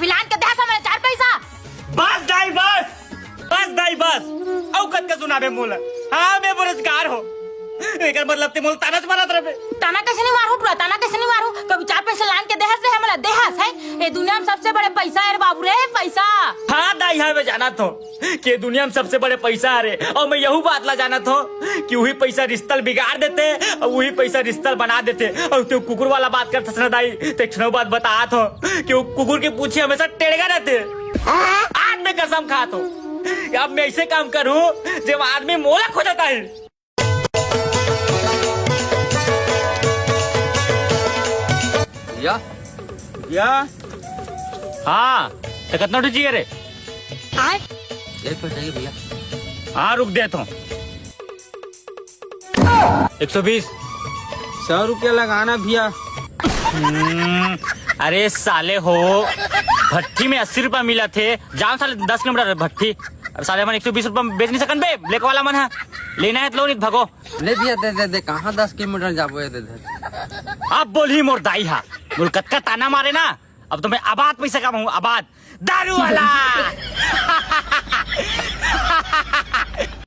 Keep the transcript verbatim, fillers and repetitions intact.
पिलान के देहस हमला चार पैसा। बस दाई बस, बस दाई बस। अउ कतका सुनाबे मोला? हाँ, मैं बेरोजगार हो। एकर मतलब ते मोला ताना च मारत रहे। ताना कइसे नइ मारहूँ टुरा, ताना कइसे नइ मारहूँ? कभी चार पैसा लान के देहस रे हमला, देहस हे? ए दुनिया म सबसे बड़े पैसा हे रे बाबू रे, पैसा। हाँ दाई, हाँ मैं जानत हों कि दुनिया म सबसे बड़े पैसा हरे। अउ मैं यहू बात ला जानत हों कि उही पैसा रिश्ता ल बिगाड़ देथे अउ उही पैसा रिश्ता ल बना देथे। अउ ते कुकुर वाला बात करथस ना दाई, ते एक ठन बात बतात हों कि वो कुकुर के पूछी हमेशा टेड़गा रहिथे। आज मैं कसम खात हों कि अब मैं अइसे काम करहूँ जेमा आदमी मोला खोजत आही। भैया। भैया। हाँ, त कतना रोटी चाहिए रे? एक तो चाहिए भैया। हाँ, रुक देत हों। एक सौ बीस। सौ रुपया लगाना भैया। हम्म, अरे साले हो, भट्ठी में अस्सी रुपया मिलथे, जाव साले दस किलोमीटर भट्ठी। अरे साले, हमन एक सौ बीस रुपया में बेच नइ सकन बे, लेके वाला मन ह। लेना हे त लो, नइ त भगो। ले भैया, दे, दे, दे, कहाँ दस किलोमीटर जाबो, ये दे, दे। अब बोलही मोर दाई हा, मोला कतका ताना मारे ना, अब तो मैं अबाध पैसा कमाहूँ, अबाध। दारू वाला।